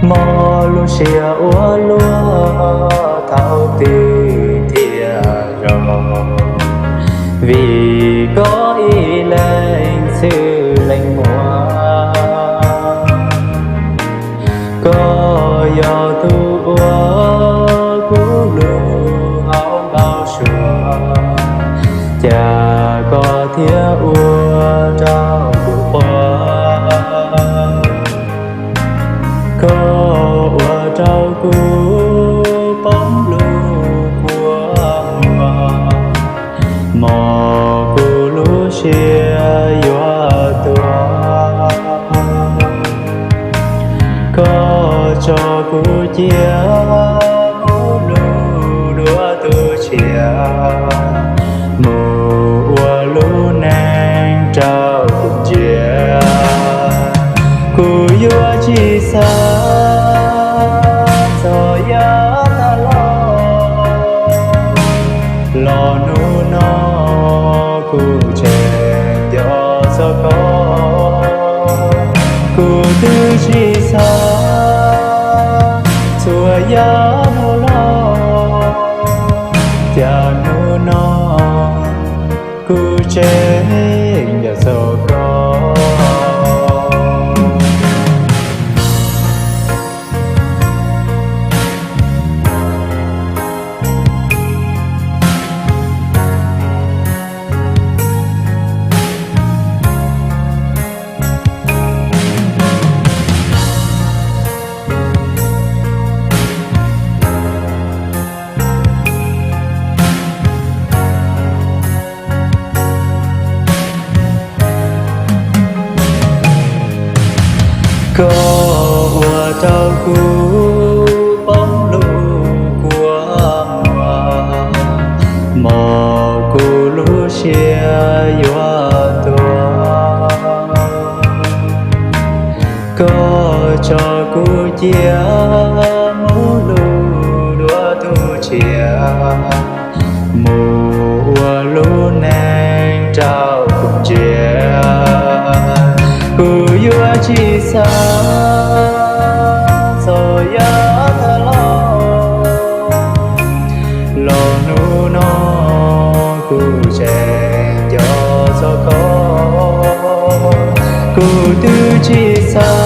Mob lub siab ua luaj thaum twg thiaj zoo, vim koj ib leeg xwb leej muam. Koj yog tus uas kuv lub hauv npau suav, cas koj thiaj ua rau kuv quaj? Koj ua rau kuv poob lub kua muag, mos kuv lub siab yuav tuag. Koj tso kuv cia mus luj dua tus tshiab, mus ua lub neej rau kuv ntsia. Kuv yuav tsis xav txog yav tag los, los hnub no kuv tseem nco txog koj. Kuv twb tsis xav txhua yav dhau los, cas hnub no kuv tseem nco txog koj. Koj ua rau kuv poob lub kua muag, mos kuv lub siab yuav tuag. Koj tso kuv cia mus luj dua tus tshiab, mus ua lub neej rau kuv ntsia. Kuv yuav tsis xav txog yav tag los, los hnub no kuv tseem nco txog koj. Kuv twb tsis xav